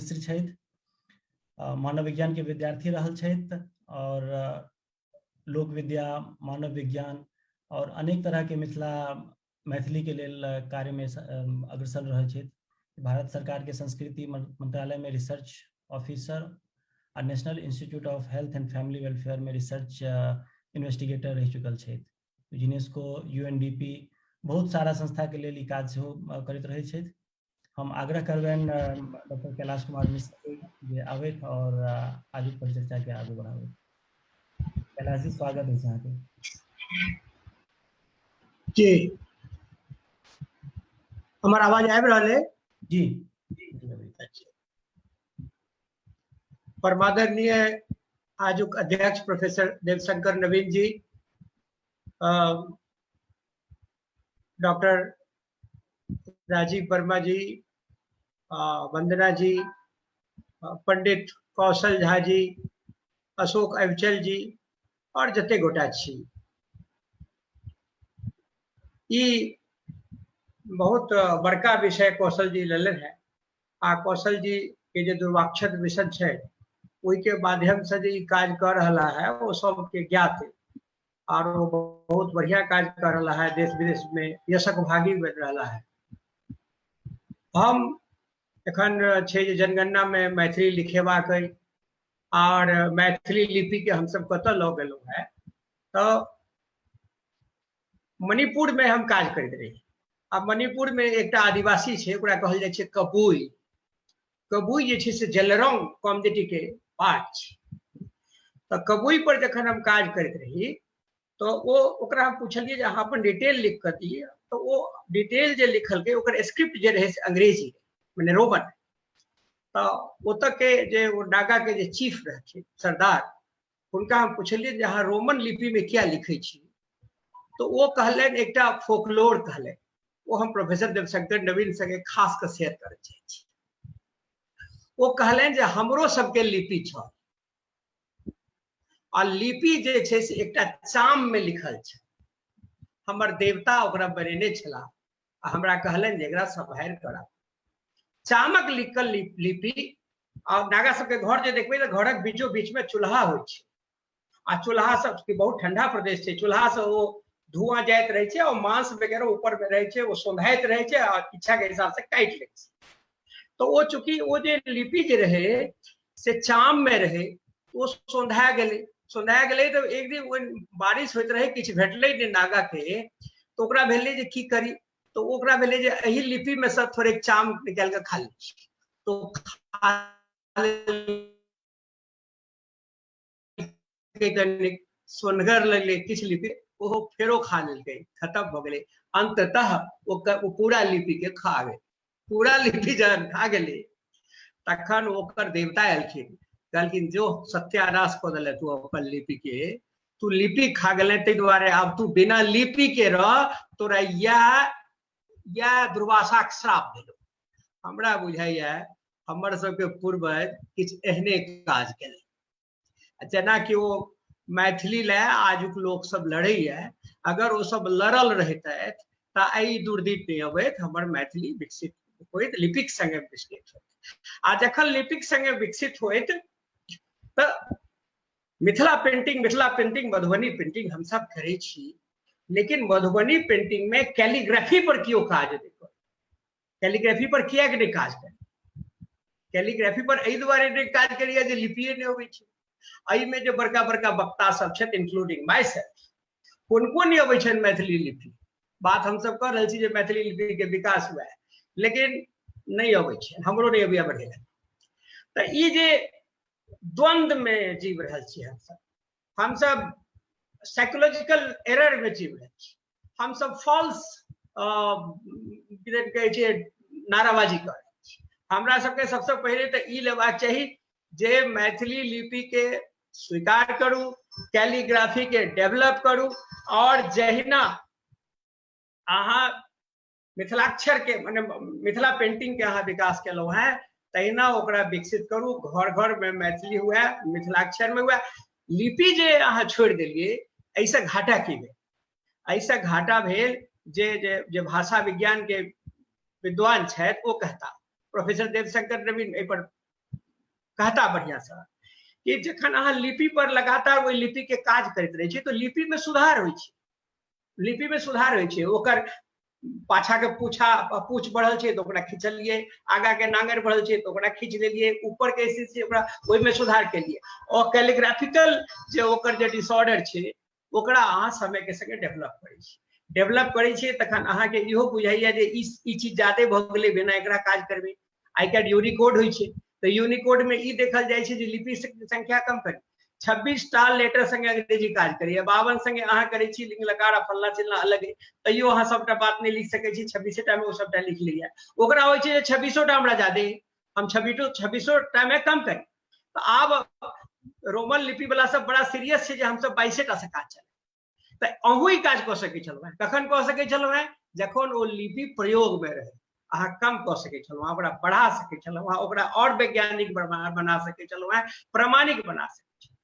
मिश्र छथि, मानव विज्ञान के विद्यार्थी रहल छथि और लोक विद्या, मानव विज्ञान और अनेक तरह के मिथिला मैथिली के लेल कार्य में अग्रसर रहल छथि। भारत सरकार के संस्कृति मंत्रालय में रिसर्च ऑफिसर आ National Institute of Health and Family Welfare में रिसर्च इन्वेस्टिगेटर रहि चुकल छथि। यूनेस्को, यूएनडीपी, बहुत सारा संस्था के लेल ई काज सेहो करैत रहै छथि। हम आग्रह करबनि डॉक्टर कैलाश कुमार मिश्र जे आबथि और आजुक परिचर्चा के आगू बढ़ाबथि। कैलाश जी, स्वागत अछि अहाँके। जी, हमर आवाज आबि रहल है? जी। परमादरणीय आजुक अध्यक्ष प्रोफेसर देवशंकर नवीन जी, डॉक्टर राजीव वर्मा जी, वंदना जी, पंडित कौशल झा जी, अशोक अविचल जी और जते गोटा छी, ई बहुत बड़का विषय कौशल जी लेलनि है। आ कौशल जी के जे दुर्वाक्षत मिशन छै ओहि के माध्यम से जे ई काज कर रहा है वो सबके ज्ञात है और वो बहुत बढ़िया काज कर रहा है, देश विदेश में यशक भागी बन रहा है। हम एखन छै जे जनगणना में मैथिली लिखेबाक अइ और मैथिली लिपि के हमसब कतऽ लऽ गेलहुँ है, तो मणिपुर में हम काज करैत रही। आ मणिपुर में एकटा आदिवासी छै, ओकरा कहल जाइ छै कबुई। कबुई जे छै से जलरंग कम्युनिटी के पार्ट छै। तऽ कबुई पर जखन हम काज करैत रही तऽ ओ ओकरा हम पुछलियै जे अहाँ अपन डिटेल लिख कऽ दिअ, तऽ ओ डिटेल जे लिखलकै ओकर स्क्रिप्ट जे रहै से अंग्रेजी रहै, मने रोमन। तऽ ओतऽ के जे ओ नागा के जे चीफ रहथिन सरदार, हुनका हम पुछलियै जे अहाँ रोमन लिपि में किया लिखै छी, तऽ ओ कहलनि एकटा फोकलोर कहलनि, ओ हम प्रोफेसर देवशंकर नवीन संगे खास कऽ शेयर करऽ चाहै छी। ओ कहलनि जे हमरो सबके लिपि छल आ लिपि जे छै से एकटा चाम में लिखल छै, हमर देवता ओकरा बनेने छलाह आ हमरा कहलनि जे एकरा सम्हारि कऽ राखू। चामक लिखल लिपि। आ नागा सबके घर जे देखबै तऽ घरक बीचो बीच में चूल्हा होइ छै आ चूल्हा सबके बहुत ठंडा प्रदेश छै, चूल्हा से ओ धुआं जाइत रहै छै और मांस वगैरह ऊपर में रहै छै, ओ सोंधाइत रहै छै आ इच्छा के हिसाब से काटि लै छै। तो ओ चूंकि ओ जे लिपि जे रहै से चाम में रहै, ओ सोंधा गेलै। सोंधा गेलै तऽ एक दिन ओहि बारिश होइत रहै, किछु भेटलै नहि नागा के, तऽ ओकरा भेलै जे की करी, तऽ ओकरा भेलै जे एहि लिपि में से थोड़े चाम निकालि कऽ खा लै छी, तो खा कनिक सोनगर लगलै किछु लिपि, ओहो फेरो खा लेलकै, खत्म भऽ गेलै। अंततः ओ पूरा लिपि के खा गेल। पूरा लिपि जहन खा गेलै तखन ओकर देवता एलखिन, कहलखिन जो सत्यानाश कऽ देले तू अपन लिपि के, तू लिपि खा गेले ताहि दुआरे आब तू बिना लिपि के रह, तोरा इएह दुर्वासाक श्राप भेलो। हमरा बुझाइया हमर सबके पूर्वज किछु एहने काज केलनि। जेनाकि ओ मैथिली लए आजुक लोक सब लड़ैया, अगर ओ सब लड़ल रहितथि तऽ एहि दुर्दिन नहि अबैत, हमर मैथिली विकसित होइत, लिपिक संगे विकसित होइत। आ जखन लिपिक संगे विकसित होइत तऽ Mithila painting, Mithila painting, Madhubani painting हमसब करै छी, लेकिन मधुबनी पेंटिंग में कैलीग्राफी पर केओ काज नहि करै। कैलीग्राफी पर किएक नहि काज करै? कैलीग्राफी पर एहि दुआरे नहि काज करैया जे लिपिए नहि अबै छै। एहिमे जे बड़का बड़का वक्ता सब छथि, इंक्लूडिंग my self, कोन कोन नहि अबै छनि मैथिली लिपि। बात हमसब कऽ रहल छी जे मैथिली लिपि के विकास हुए, लेकिन नहि अबै छै, हमरो नहि अबैया बढ़ेला। तऽ ई जे द्वंद्व में जीव रहल छी हमसब, हमसब साइकोलॉजिकल एरर में जीव रहल छी, हमसब फॉल्स कहै छै नाराबाजी कर रहल छी। हमरा सबके सबसँ पहिले तऽ ई लेबाक चाही जे मैथिली लिपि के स्वीकार करू, कैलीग्राफी के डेवलप करू, और जहिना अहाँ मिथिलाक्षर के माने मिथिला पेंटिंग के अहाँ विकास केलहुँ हैं, तहिना ओकरा विकसित करू, घर घर में मैथिली हुए, मिथिलाक्षर में हुए। लिपि जे अहाँ छोड़ि देलियै, एहिसँ घाटा की भेल? एहिसँ घाटा भेल जे जे जे भाषा विज्ञान के विद्वान छथि ओ कहता, प्रोफेसर देवशंकर नवीन एहि पर कहता बढ़िया से कि जखन अहाँ लिपि पर लगातार ओहि लिपि के काज करैत रहै छी तो लिपि में सुधार होइ छै, लिपि में सुधार होइ छै। ओकर पाछा के पूछ बढ़ल छै तो ओकरा खिंचलिए, आगा के नांगर बढ़ल छै तो ओकरा खींच लेलिए, ऊपर के स्थिति छै ओकरा ओहिमे सुधार केलिए। और कैलीग्राफिकल जे ओकर जे डिसऑर्डर छै ओकरा अहाँ समय के संगे डेवलप करै छी, डेवलप करै छियै तखन अहाँके इहो बुझाइया जे ई चीज ज्यादे भऽ गेलै, बिना एकरा काज करबै। आइ काल्हि यूनिकोड होइ छै तऽ यूनिकोड में ई देखल जाइ छै जे लिपि संख्या कम करी, 26 टा लेटर संगे अंग्रेजी काज करैया, 52 संगे अहाँ करै छी लिंग लकार आ फल्ला चिल्ला अलग है, तैयो अहाँ सबटा बात नहि लिख सकै छी, 26 टा में ओ सबटा लिख लैया। ओकरा होइ छै जे 26 टा हमरा ज्यादे, हम 26 टा में कम करी। तऽ आब रोमन लिपि वाला सब बड़ा सीरियस छै जे हमसब 22 टा से काज चले। तऽ अहूँ ई काज कऽ सकै छलहुँ हेँ। कखन कऽ सकै छलहुँ हेँ? जखन ओ लिपि प्रयोग में रहै। अहाँ कम कऽ सकै छलहुँ हेँ, ओकरा बढ़ा सकै छलहुँ हेँ, ओकरा आओर वैज्ञानिक बना सकै छलहुँ हेँ, प्रमाणिक बना सकै छलहुँ।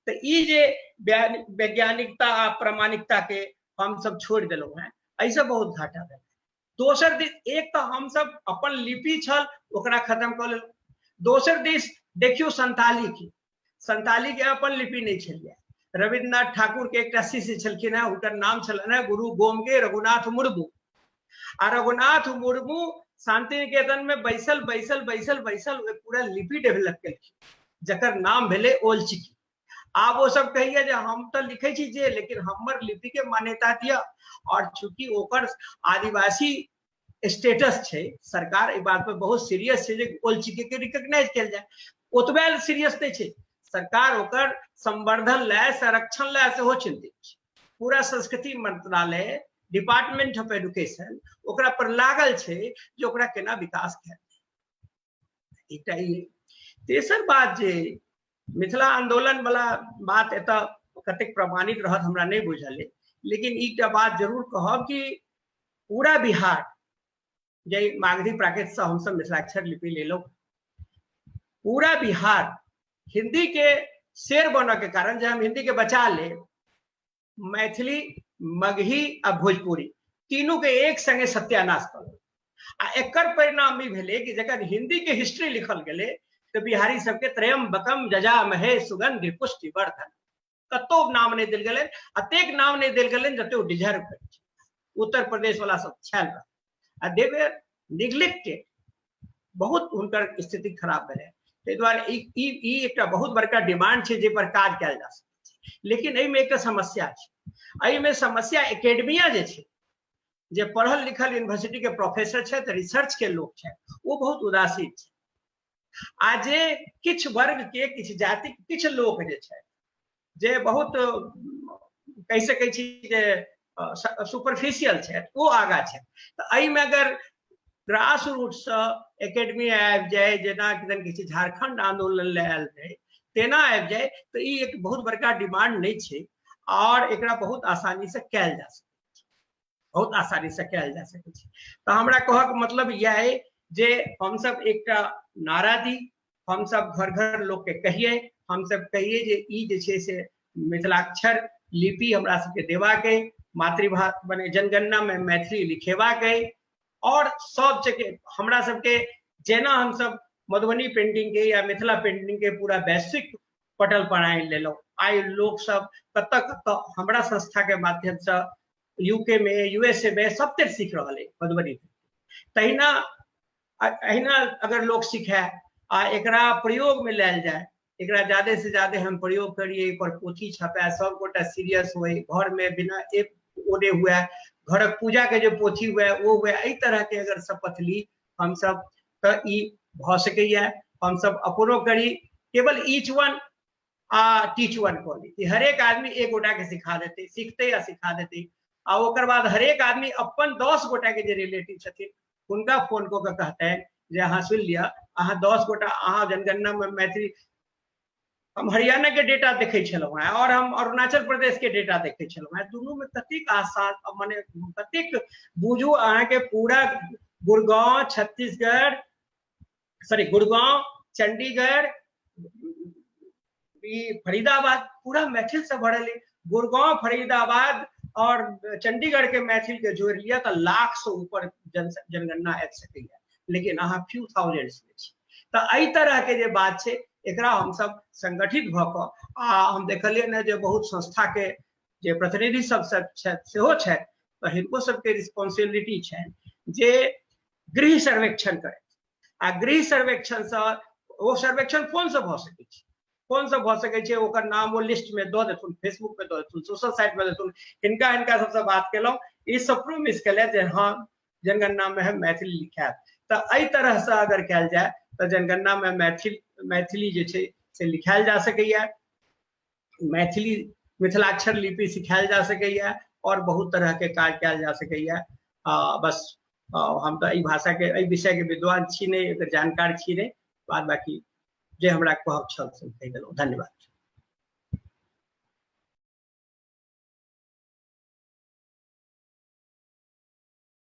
तऽ ई जे वैज्ञानिकता आ प्रमाणिकता के हमसब छोड़ि देलहुँ हेँ, एहिसँ बहुत घाटा भेल। दोसर दिस एक तऽ हमसब अपन लिपि छल ओकरा खत्म कऽ लेलहुँ, दोसर दिस देखियौ संताली के, संताली के अपन लिपि नहीं छलियै। रविन्द्रनाथ ठाकुर के एकटा शिष्य छलखिन हेँ, हुनकर नाम छलनि हेँ गुरु गोमके रघुनाथ मुर्मू। आ रघुनाथ मुर्मू शांति निकेतन में बैसल बैसल बैसल बैसल पूरा लिपि डेवलप केलखिन, जकर नाम भेलै ओलचिकी। आब ओ सब कहैया जे हम तऽ लिखै छी जे, लेकिन हमर लिपि के मान्यता दिअ। और चूंकि ओकर आदिवासी स्टेटस छै, सरकार एहि बात पर बहुत सीरियस छै जे ओलचिकी के रिकॉग्नाइज कयल जाय। ओतबे सीरियस नहि छै सरकार, ओकर संवर्धन लए संरक्षण लए सेहो चिंतित छै। पूरा संस्कृति मंत्रालय, डिपार्टमेंट ऑफ एजुकेशन ओकरा पर लागल छै जे ओकरा केना विकास कयल जाय। एकटा ई तेसर बात जे मिथिला आंदोलन वाला बात एतऽ कतेक प्रमाणित रहत हमरा नहि बुझल अइ, लेकिन एकटा बात जरूर कहब कि पूरा बिहार जे मागधी प्राकृत से हमसब मिथिलाक्षर लिपि लेलहुँ, पूरा बिहार हिंदी के शेर बनऽ के कारण जे हम हिंदी के बचा ले, मैथिली, मगही आ भोजपुरी तीनू के एक संगे सत्यानाश कऽ लेलक। आ एकर परिणाम ई भेलै कि जखन हिंदी के हिस्ट्री लिखल गेलै तऽ बिहारी सबके त्रयम्बकम जजामहे सुगंधि पुष्टि वर्धन कतौ नाम नहि देल गेलनि, अतेक नाम नहि देल गेलनि जते ओ डिजर्व करै छै। उत्तर प्रदेश वाला सब छल आ दे वर निग्लेक्टेड, बहुत हुनकर स्थिति खराब भेलै। ताहि दुआरे ई एकटा बहुत बड़का डिमांड छै जाहि पर काज कयल जा सकै छै। लेकिन एहिमे एकटा समस्या छै, एहिमे समस्या एकेडमिया जे छै, जे पढ़ल लिखल यूनिवर्सिटी के प्रोफेसर छथि, रिसर्च के लोक छथि, ओ बहुत उदासीन छै। आ जे किछु वर्ग के, किछु जाति के किछु लोक जे छै, जे बहुत कहि सकै छी जे सुपरफिशियल छै, ओ आगा छै। तऽ एहिमे अगर ग्रास रूटसँ एकेडमी आबि जाय, जेना किदन कहै छै झारखंड आंदोलन लए आयल रहै तेना आबि जाय, तऽ ई एक बहुत बड़का डिमांड नहि छै और एकरा बहुत आसानी से कयल जा सकै छै, बहुत आसानी से कयल जा सकै छै। तऽ हमरा कहक मतलब इएह अइ जे हमसब एकटा नारा दी, हमसब घर घर लोकके कहियै, हमसब कहियै जे ई जे छै से मिथिलाक्षर लिपि हमरा सबके देबाक अइ, मातृभाषा मने जनगणना में मैथिली लिखेबाक अइ। और सब जगह हमरा सबके जेना हमसब मधुबनी पेंटिंग के या मिथिला पेंटिंग के पूरा वैश्विक पटल पर आनि लेलहुँ, आइ लोक सब कतऽ कतऽ हमरा संस्था के माध्यम से यूके में, यूएसए में सब तर सीख रहल अइ मधुबनी पेंटिंग। तहिना अहिना अगर लोक सीखे आ एकरा प्रयोग में लायल जाय, एकरा ज्यादा से ज्यादा हम प्रयोग करिए, पर पोथी छपाए, सब गोटा सीरियस होए, घर में बिना एक ओडे हुए, घरक पूजा के जे पोथी हुए ओ हुए, एहि तरह के अगर शपथ ली हमसब तऽ ई भऽ सकैया। हमसब अपनो करी, केवल ईच वन आ टीच वन कऽ ली कि हरेक आदमी एक गोटा के सिखा देतै, सीखतै आ सिखा देतै, आ ओकर बाद हरेक आदमी अपन 10 गोटा के जे रिलेटिव छथिन हुनका फोन कऽ के कहतनि जे अहाँ सुनि लिअ, अहाँ 10 गोटा, अहाँ जनगणना में मैथिली, हम हरियाणा के डेटा देखै छलहुँ हेँ और हम अरुणाचल प्रदेश के डेटा देखै छलहुँ हेँ, दुनू में कतेक आसान, मने कतेक बुझू अहाँके पूरा गुड़गांव, छत्तीसगढ़, सॉरी गुड़गांव, चंडीगढ़, ई फरीदाबाद पूरा मैथिल से भरल है। गुड़गांव, फरीदाबाद और चंडीगढ़ के मैथिल के जोड़ लिया तो लाख से ऊपर जनगणना आबि सकैया, लेकिन अहाँ फ्यू थाउजेंड्स में छी। तो एहि तरह के जे बात छै एकरा हमसब संगठित भऽ कऽ, आ हम देखलियै ने जे बहुत संस्था के जे प्रतिनिधि सब छथि सेहो छथि, तऽ हिनको सबके रिस्पॉन्सिबिलिटी छनि जे गृह सर्वेक्षण करथि। आ गृह सर्वेक्षणसँ ओ सर्वेक्षण फोनसँ भऽ सकै छै, फोनसँ भऽ सकै छै, ओकर नाम ओ लिस्टमे दऽ देथुन, फेसबुक पे दऽ देथुन, सोशल साइट पे देथुन। हिनका हिनका सबसँ बात केलहुँ, ई सब प्रोमिस केलथि जे हँ जनगणनामे हम मैथिली लिखायब। तऽ एहि तरहसँ अगर कयल जाय तऽ जनगणनामे मैथिली जे छै से लिखायल जा सकैया, मैथिली मिथिलाक्षर लिपि सिखायल जा सकैया और बहुत तरह के काज कयल जा सकैया। बस हम तऽ एहि भाषा के, एहि विषय के विद्वान छी नहि, एकर जानकार छी नहि, बाद बाकी जे हमरा कहब छल से कहि देलहुँ। धन्यवाद।